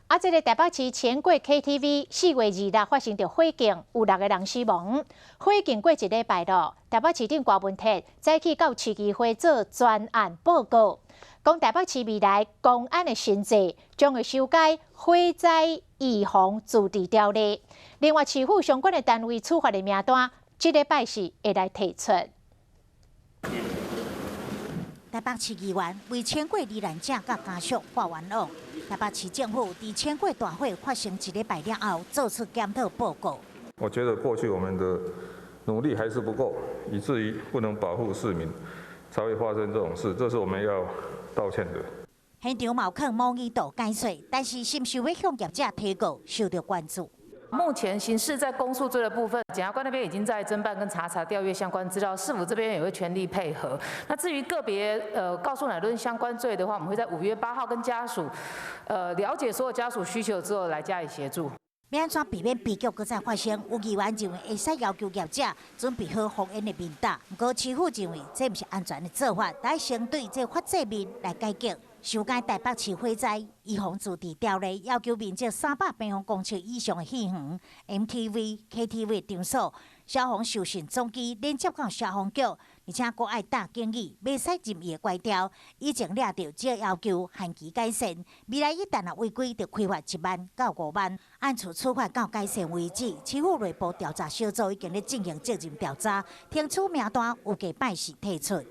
啊，這个台北市錢櫃 KTV 4月26發生著火警，有六个人死亡。火警過一禮拜咯，台北市長柯文哲早起到市議會做專案報告，講台北市未來公安的新制將會修改火災預防自治條例。另外，市府相關的單位處罰的名單，這禮拜四會來提出。台北市議員為錢櫃罹難者佮家屬發冤枉。台北市政府佇錢櫃大火發生一禮拜了後，做出檢討報告。我覺得過去我們的努力還是不夠，以至於不能保護市民，才會發生這種事，這是我們要道歉的。現場嘛有可能滿意度解說，但是是毋是欲向業者提告，受到關注。目前刑事在公訴罪的部分，檢察官那邊已經在偵辦跟查查調閱相關資料，市府這邊也會全力配合。那至於個別告訴乃論相關罪的話，我們會在5月8號跟家屬了解所有家屬需求之後來加以協助。欲按怎避免悲劇閣再發生？有議員認為會使要求業者準備好防煙的面罩，毋過市府認為這毋是安全的做法，得先對這法制面來改革。修改台北市火災預防自治條例，要求面積300平方公尺以上的戲院、MTV、KTV 場所，消防受訓總機連接到消防局，而且閣愛貼警語，袂使任意的關掉。以前掠著這個要求限期改善，未來一旦若違規，就開罰1萬到5萬。按處處罰到改善為止。市府內部調查小組已經咧進行責任調查，懲處名單預計拜四提出。